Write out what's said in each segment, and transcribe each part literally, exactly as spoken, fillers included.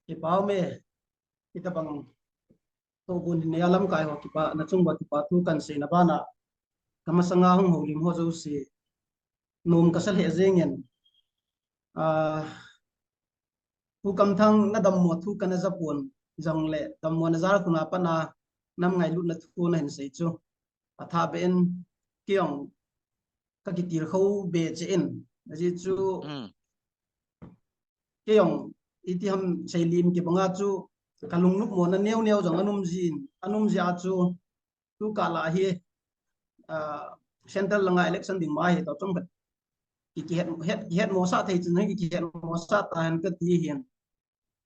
Kipah me, itabang togun hi nea lamkai ho kipa, nachung uva kipa thu kahin seina bana, kamasanga hung houlim ho jouse, nom kasa lheh jengin. Ah, Pu Kamthang nadammo thu kana japon, jongle dammo naja khuna patna, nam ngailutna thu nahin sei chu athah beh in, kei jong kakitilkhou be cheh in, ajeh chu, hmm, kei jong itiham seilim kibanga chu, kalungnopmona neo neo jong anom jin, anom jeh a chu, tukah lah hi, ah, central langa election ding ma hi toh chomkhat ki, kihet, het, kihetmosah thei chun, ki, kihetmosah tahen kati hin.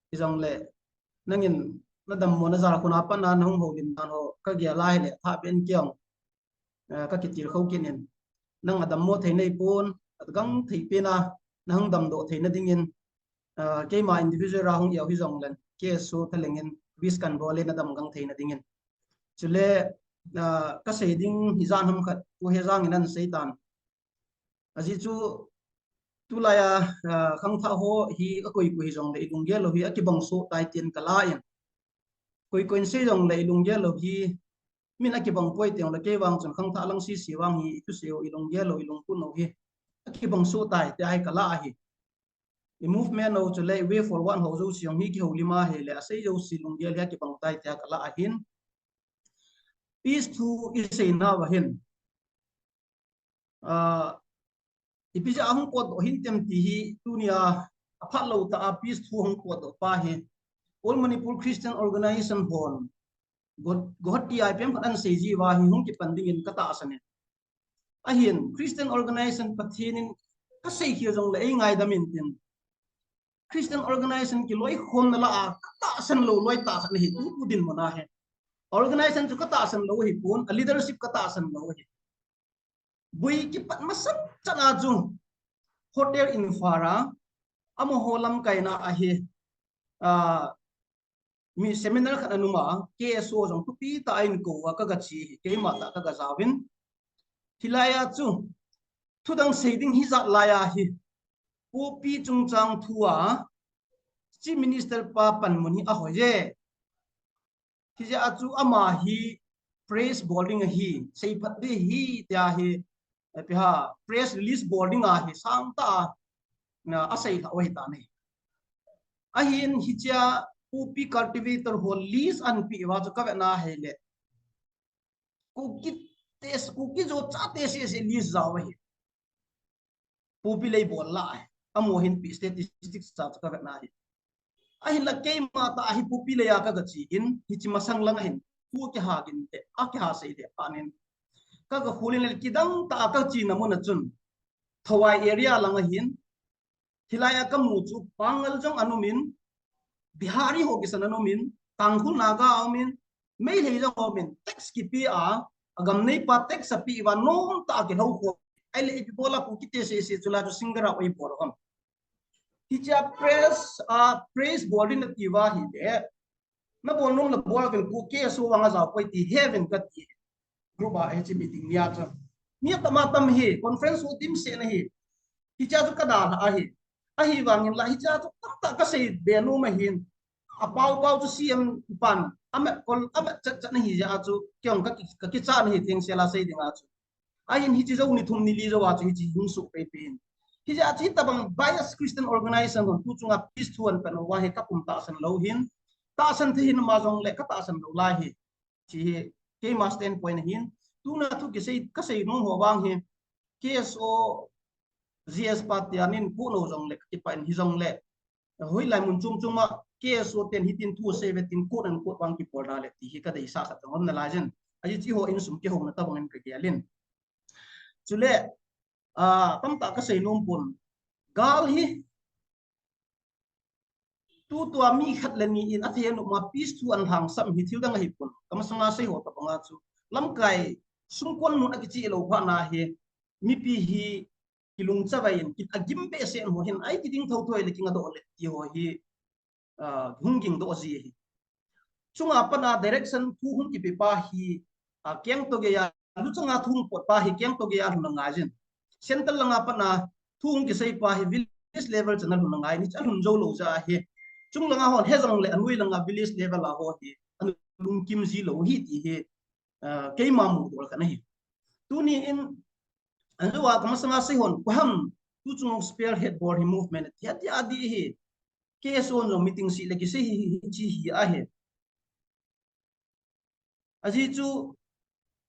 Hijongle, nangin nadammo naja khuna patna nahung houlim dan ho kagel a hile, athah beh in kei jong, ah, kakitilkhou kit in. Nang adammo thei nahi pon, agang thei pen a, nahung damdoh theina dingin, ah, keima individual a hung iau hijongle, K S O thalheng in wish kahin bol e, nadam gang theina dingin. Chule, ah, kasei ding hijat ham khat, Pu Hejang in ahin seitan. Ajeh chu, tulai a, ah, khangthah ho hi akoi koi hijongle ilunggel lou hi akibang soh tai tin kalah in. Koi koi in sei jongle ilunggel lou hi, min akibang poi ti jongle kei vang chun khangthah lang sese vang hi, ithusei u ilunggel lou, ilungput u hi akibang soh tai tia hi kalah ahi. I movement ho chule i way forward ho jouse jong hi kihoulim a hile, asei jouse lunggel hi akibang tai tia kalah ahin. Peace thu isei nauva hin, ah, ipi jeh a hung potdoh hintem ti hi tunia aphat lou tah a peace thu hung potdoh pa hi All Manipur Christian Organization hon Guwahati a ipi ham khat ahin sei jiuva hi hung kipan dingin katahsan e. Ahin Christian Organization Pathen in kasei khel jongle eingaidam in tin, Christian Organization kiloikhomna lah a katahsan lou loi tah khat ahi, tu, tu dinmun a hi. Organization chu katahsan lou ahipon, a leadership katahsan lou ahi. Boi kipat masat chan a chu Hotel Imphal a, amaho lamkaina ahi, ah, mi seminar khat ana um a, K S O jong thupi tah a ahin kou a kaga che hi, keima tah kaga jaovin. Hilai a chu, thudang sei ding hijat lai a hi, Pu P. Chungchang thu a, Chief Minister pa panmun hi ahoi e. Hijeh a chu ama hi press bol ding ahi, seiphat ding ahi, tia hi, eh, ipi ham, press release bol ding ahi, sangtah a, na, asei lhah u ahitan ahi. Ahin hichea poppy cultivator ho list ahin peh uva chu kavet na hile, Kuki te, Kuki jo chate sese list jao ahi. Poppy lei bol lah ahi. Amaho ahin peh statistics cha chu kavet na ahi. Ahinla keima tah a hi poppy lei a kaga che in, hiche masang lang a hin, thu kiha gin te, akiha sei te, anin. Kaga khol in le kidang tah a kache na mun a chun, Thawai area lang a hin, hilai a kamu chu Pangal jong ana um in, Bihari ho kisan ana um in, Tangkhul Naga ana um in, Meitei jong ana um in, tax kipe a, agam neipa tax ape uva, nomtah a kilhou khom. Ahile ipi bol a Kuki te sese chu la chu single out a ibol ham. Hichea press, a, press bol ding nati uva ahile, nabol nom le bol uvin, Kuki K S O vang ajao poi ti heuvin kati. Group a hiche meeting nia chu. Mi atam atam hi, conference ho dimset na hi. Hichea chu kadalha ahi. Ahivangin la hichea chu tamtah kasei be nom ahin. Apao pao chu C M pan, amet kol, amet chat chat na hijeh a chu, kei jong kaki, kakichat na hi thengsel a sei ding a chu. Ahin hiche jou ni thum ni li jou a chu hiche hung soh pei pei in. Hijeh a chu hitabang bias Christian organization hon tu chunga peace thu ahin pan uva hi kapum tahsan lou hin. Tahsan thei hin ama jongle katahsan lou lai hi. Hiche hi keima standpoint ahin. Tuna thu kisei, kasei nom ho vang hi K S O G S party a nin pu no jongle kakipah in hijongle, hoilai mun chom chom a K S O ten hitin thu asei uve tin quote unquote vang kibol da le ti hi kadeisah khat jong um nalai jin. Ajeh chu eiho insung kihouna tabang in kagel in. Chule, ah, tamtah kasei nom pon. Gal hi tutua mi khat le ni in athei nom a peace thu ahin lhangsam hi thil dang ahipon. Kamasanga sei ho tabang a chu, lamkai sungkon mun a kiche lou phat na hi, mipi hi kilungcha vai in, ki, agim behseh ho hin, ai kiding thotho le kingadoh le ti ho hi, ah, hung gingdoh ji ahi. Chunga pat a direction thu hung kipe pa hi, ah, keng to gei a, luchang a thu hung pot pa hi keng to gei a lhun angai jin. Central langa pat a thu hung kisei pa hi village level chan a lhun angai, hiche a lhun jou lou jeh a hi. Chung langa hon he jongle anoi langa village level a ho hi, an lungkim ji lou hi ti hi, ah, keima mudol khat ahi. Tuni in, anjou a kamasanga sei hon, koi ham, tu chung spearhead bol hi movement, tia tia di hi, K S O jong meeting sih le kisei hi, hi, hi, hi ahi. Ajeh chu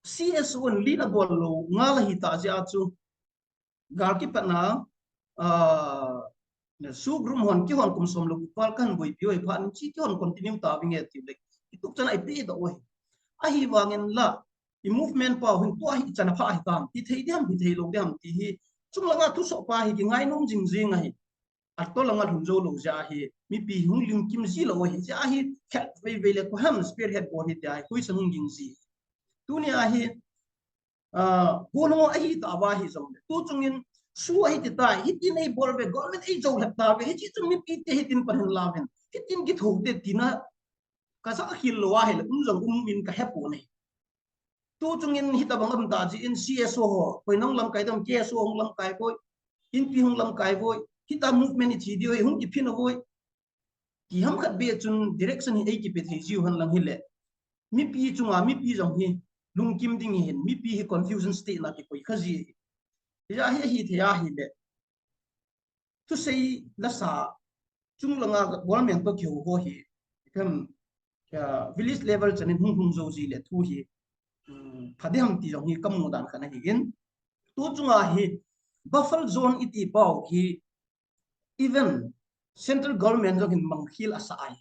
C S O in lead abol lou ngal ahi ta jeh a chu, gal kipatna, ah, SoO group hon kihon kum som le gup val kahin boipi u ahi phat in chi kihon continue ta vinge tiu le, ituk chan a ipi doh u ahi. Ahivangin la, i movement pau hin tua hi ichan apha ahi tam, hithei diham, hithei lou diham ti hi, chung langa thusoh pa hi kingainom jing jing ahi. Atol langa lhun jou lou jeh a hi, mipi hung lungkim ji lou ahi, jeh a hi, khat vei vei le koi ham spearhead bol hi tia hi, koi chan hung ging ji. Tuni a hi, ah, koi lou ahi ta va hi jongle. Tu chung in SoO ahi ti tai, hitin eibol ve, government eijou lhep ta ve, hichi chung mipi te hitin pan hin la ven. Hitin kithou te tina, kasa khel lou ahi le, um jong um in kahe pon ahi. Tu chung in hitabang um ta jeh in C S O ho, koi nong lamkai dam, K S O hung lamkai voi, Inpi hung lamkai voi, hita movement ichi diu hi hung kiphin voi. Ti ham khat beh chun direction hi eikipe thei jiu hen lang hile, mipi chunga, mipi jong hi lungkim ding hin, mipi hi confusion state na kikoi kha ji. Hijeh a hi, hithei ahile, thusei lasa chung langa government toh kihou ho hi, ipi ham, ah, village level chan in hung hung jou ji le thu hi, um, pha diham ti jong hi kamu dan khat ahi in. Tu chunga hi buffer zone iti pau hi, even central government jong hin mangkhel asa ahi.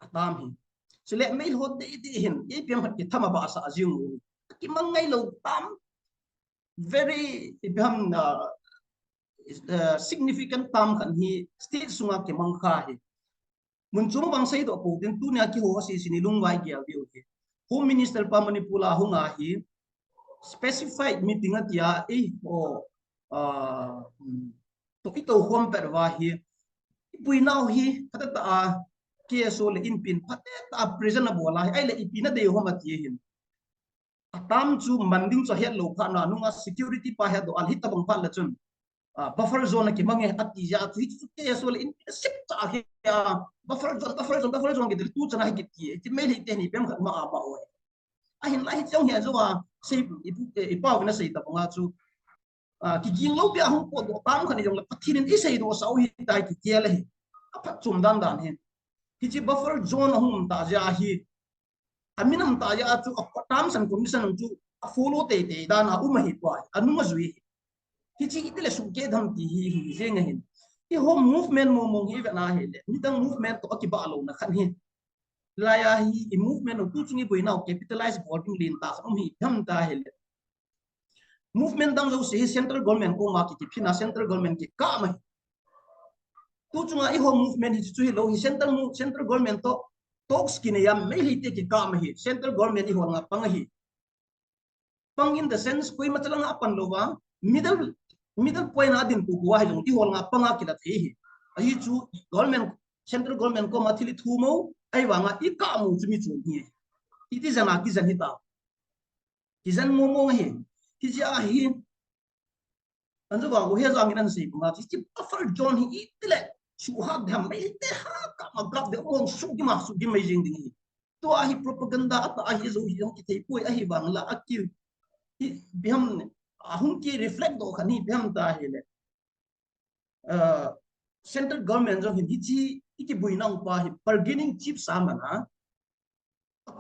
Atam hi. Chule meilhou te iti hin, ipi ham khat kitham a ba asa jing u. Kimang ngai lou tam. Very, ipi ham, ah, ah, significant tam khat hi state sunga kimang kha hi. Mun chom vang seidoh pou tin tunia kiho a sisi ni lungvai gel diu hi. Home Minister pa Manipur a hung a hi specified meeting atia, eh, o, ah, um, toh itou khom pet uva hi, ipuinau hi, phatah a K S O le Inpi in phatah a present abol a hi, ahile ipi nadei u ham ati hin. Atam chu man ding chu ahet lou phat na, nunga security pa hetdoh a hitabang phat le chun, ah, buffer zone a kimang e ati jeh a chu, hichu K S O le Inpi in asep cha hi a, buffer zone, buffer zone, buffer zone kiti tu chan a hi kiti, ti Meitei te ni pem khat ma a ba o. Ahin la hichu hi a jo a, sei, i, i, ipa u na sei tabang a chu, ah, kiging lou pia hung potdoh tam khat ni jong le Pathen in iseidoh sah u hi tai kiti le hi. Aphatchom dan dan hi. Hichi buffer zone a hung um ta jeh a hi. Amin um ta jeh a chu a terms and condition chu a follow tei tei dan a um ahi tua. Anung ajui hi. Hichi iti le sukeh dam ti hi hi jeng ahin. Eiho movement mong mong hi ve na hile. Midang movement toh akibah louna khat hi. Lai a hi i movement u tu chung iboinau capitalize bol ding len tah khat um hi tham ta hile. Movement dang jouse hi central government koma ki, kiphin a central government kikah mai. Tu chunga eiho movement hi chu hilou hi central mo-, central government toh talks kinei a Meitei te kikah mai hi central government eiho langa pang ahi. Pang in the sense, koima chalanga apan louva, middle, middle point a dinpu bou ahi jong, eiho langa panga kila thei hi. Ahi chu, government, central government koma thil ithum u, ahivanga ikah mo chu mi chom hi. Iti jen a kijen hita. Kijen mong mong ahi. Hijeh a hi, anjo vang u he jang in ahin sei banga, hichi buffer zone hi iti le, suhat diham Meitei ha, kama gap de mong sugim a, sugim mai jeng ding hi. Tua hi propaganda atah ahi jo hi jong kithei poi ahivang la aki. Hi, ipi ham, ahung ki reflect doh khat hi ipi ham ta hile. Ah, central government jong hin hichi ikiboinau pa hi bargaining chip sa mana.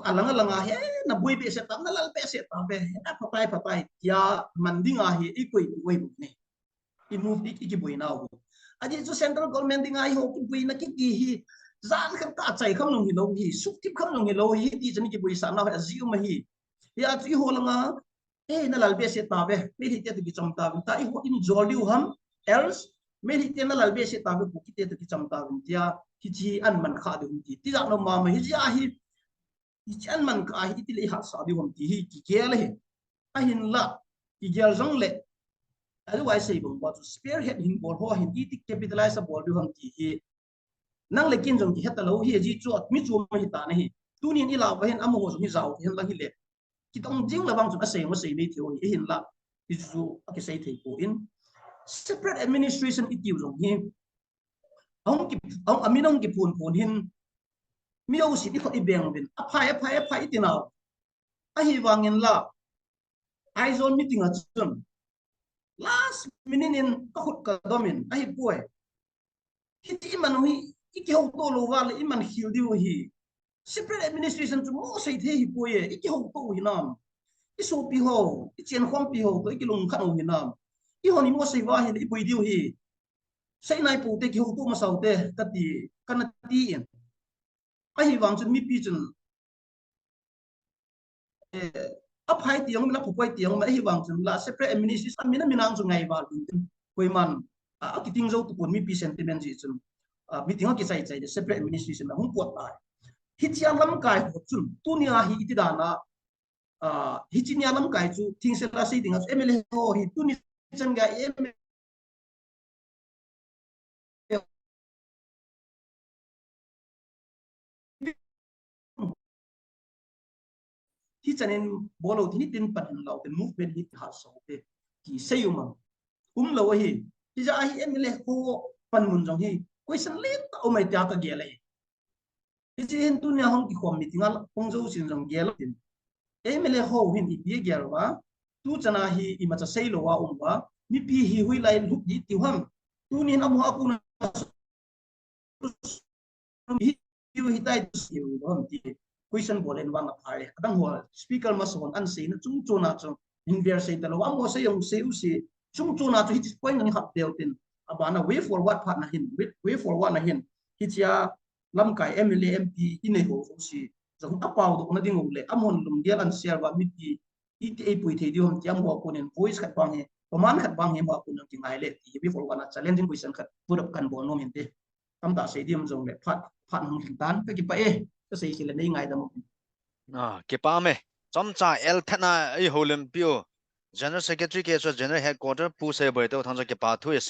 Alang alang a hi, eh, naboi behseh tam, nalal behseh tam, eh, eh, phatai, phatai, tia man ding a hi, ikoi, ikoi bu ne. I move i, ikiboinau. Ajeh chu central government dinga eiho kiboina kiti hi, jan khat kachai kham jong hilou hi, sukthip kham jong hilou hi, ti chan kiboisah nau hi, ajeh um ahi. Hia chu eiho langa, eh, nalal behseh tave, Meitei te toh kicham tave, ta eiho in jol diu ham, else, Meitei te nalal behseh tave, Kuki te toh kicham tave, tia, hichi an man kha diu ham ti, tijat nom mama, hichi ahi, Hichi an man kha hi iti le ihatsah diu ham ti hi kigel ahi. Ahinla, kigel jongle, alu ai sei bang uva chu spearhead hin bol ho hin iti capitalize abol diu ham ti hi. Nang le ken jong kihe talou hi, ajeh chu mi chom ahi tan ahi. Tunin ilah uva hin amaho jong hi jao hen lang hile. Kitong jing le vang chun asei, asei mei thei u ahi, ahinla. Hichu akisei thei poi. Separate administration itiu jong hi. Ahung ki, ahung, amin ahung kiphun phun hin, mi jousen ikhut ibeng uvin, aphai, aphai, aphai itinau. Ahivangin la, Aizawl meeting a chun, last minute in kakhut kadom in, ahipoi. Hiti iman u hi, ikihouto lou uva le iman khel diu hi. Separate administration chu mo sei thei hipoi e, ikihouto u hinam. Isopi ho, ichenkhompi ho toh ikilungkhat u hinam. Eihon imo sei uva hile iboi diu hi. Sei nai poute, kihouto masa ute, kati, kana ti in. Ahivang chun mipi chun, eh, aphai ti jong, la phupoi ti jong, ahivang chun la separate administration, amin amin ang chu ngaival ding tin. Koiman, a, akiting jou tapon mipi sentiment jeh chun. A, meeting a kichai chai le separate administration a hung pot tai. Hichea lamkai ho chun, tunia hi iti dan a, a, hiche nia lamkai chu, thingse la sei ding a chu, M L A ho hi, tuni chan gei M L A Hichan in bol lou tin, hitin pan in lou tin, movement hi ti ha so te, ti sei um a. Um lou ahi, hijeh a hi M L A ho panmun jong hi, question le ta um ai tia ka gel ahi. Hiche hin tunia hung kikhom meeting a hung jousen jong gel tin. M L A ho hin ipi gel uva, tu chan a hi imacha sei lou a um uva, mipi hi hoilai lut ding tiu ham. Tunin amaho a kona hi, hitai tu sei lou ham ti. Question bol in vang a phai. Adang ho speaker mason an seina chungchon a chu hin ver sei talou. Amaho sei jong sei u se. Chungchon a chu hiche point nang hap deu tin. Abana way forward phat na hin, way, way forward na hin. Hichea lamkai M L A M P inei ho jouse jong apao doh na ding u le, amahon lunggel an share uva mipi iti eipui thei diu ham ti, amaho a konin voice khat bang hi, command khat bang hi amaho a konin kingai le ti hi, way forward na challenging question khat put up kan bol nom inte. Tamtah sei ding um jong le, phat, phat hung lhin tan, ka kipah e, ka sei khel le nei ngaidam u. Ah, kipah e. Chomcha el thet na i houlimpi u. General Secretary kei chu General Headquarter Pu Seiboi te u thang chu kipah thu e.